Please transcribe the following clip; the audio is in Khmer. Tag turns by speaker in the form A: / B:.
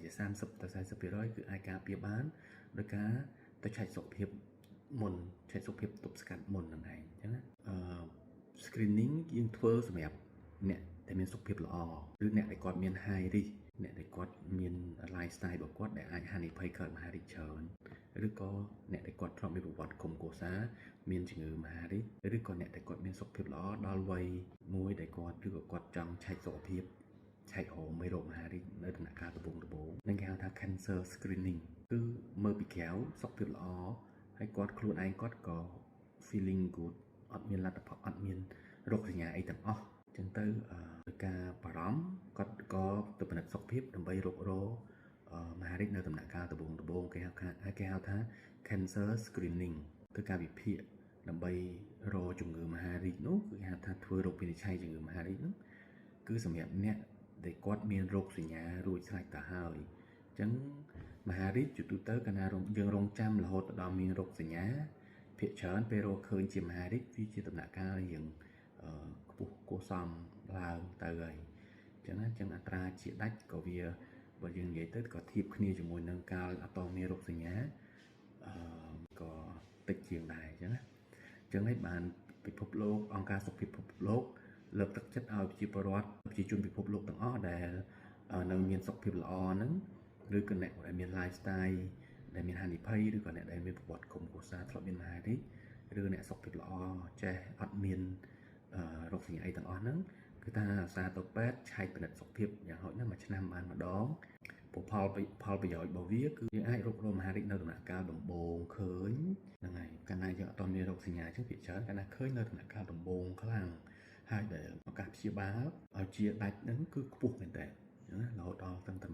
A: ជា30ទៅ40%គឺអាចការពារបានដោយការទៅឆែកសុខភាពមុនឆែកសុខភាពទប់ស្កាត់មុនហ្នឹងឯងអញ្ចឹងណាអឺ screening យើងធ្វើសម្រាប់អ្នកដែលមានសុខភាពល្អឬអ្នកដែលគាត់មាន high risk អ្នកដែលគាត់មាន lifestyle របស់គាត់ដែលអាចហានិភ័យកើតមហារីកច្រើនឬក៏អ្នកដែលគាត់ធ្លាប់មានប្រវត្តិក្រុមគ្រួសារមានជំងឺមហារីកឬក៏អ្នកដែលគាត់មានសុខភាពល្អដល់វ័យមួយដែលគាត់ឬក៏គាត់ចង់ឆែកសុខភាពឆែករោគមេរោគមហារីកនៅដំណាក់កាលដំបូងដំបូងនឹងគេហៅថា cancer screening គឺមើលពីក្រៅសុខភាពល្អហើយគាត់ខ្លួនឯងគាត់ក៏ feeling good អត់មានលទ្ធផលអត់មានរោគសញ្ញាអីទាំងអស់អញ្ចឹងទៅដោយការបារម្ភគាត់ក៏ទៅពិនិត្យសុខភាពដើម្បីរករកមហារីកនៅដំណាក់កាលដំបូងដំបូងគេហៅថា cancer screening គឺការវិភាគដើម្បីរកជំងឺមហារីកនោះគឺគេហៅថាធ្វើរោគវិនិច្ឆ័យជំងឺមហារីកនោះគឺសម្រាប់អ្នកដែលគាត់មានរោគសញ្ញារួចស្រេចទៅហើយអញ្ចឹងមហារីកជាទូទៅកាលណាយើងរងចាំរហូតដល់មានរោគសញ្ញាភាគច្រើនពេលរកឃើញជាមហារីកវាជាដំណាក់កាលរៀងខ្ពស់គួរសមឡើងទៅហើយអញ្ចឹងណាអញ្ចឹងអត្រាជាដាច់ក៏វាបើយើងនិយាយទៅក៏ធៀបគ្នាជាមួយនឹងកាលអត់មានរោគសញ្ញាអឺក៏តិចជាងដែរអញ្ចឹងណាអញ្ចឹងហើយបានពិភពលោកអង្គការសុខភាពពិភពលោកលើកទឹកចិត្តឲ្យប្រជាពលរដ្ឋប្រជាជនពិភពលោកទាំងអស់ដែលនៅមានសុខភាពល្អហ្នឹងឬក៏អ្នកដែលមាន lifestyle ដែលមានហានិភ័យឬក៏អ្នកដែលមានប្រវត្តិក្រុមគ្រួសារធ្លាប់មានមហារីកឬអ្នកសុខភាពល្អចេះអត់មានរោគសញ្ញាអីទាំងអស់ហ្នឹងគឺថាអាសាទៅពេទ្យឆែកពិនិត្យសុខភាពយ៉ាងហោចណាស់មួយឆ្នាំបានម្ដងព្រោះផលផលប្រយោជន៍របស់វាគឺយើងអាចរករោគមហារីកនៅដំណាក់កាលដំបូងឃើញហ្នឹងហើយកាលណាយើងអត់មានរោគសញ្ញាអញ្ចឹងភាគច្រើនកាលណាឃើញនៅដំណាក់កាលដំបូងខ្លាំងហើយដែលឱកាសព្យាបាលឲ្យជាដាច់ហ្នឹងគឺខ្ពស់មែនតើណារហូតដល់តាំងតែ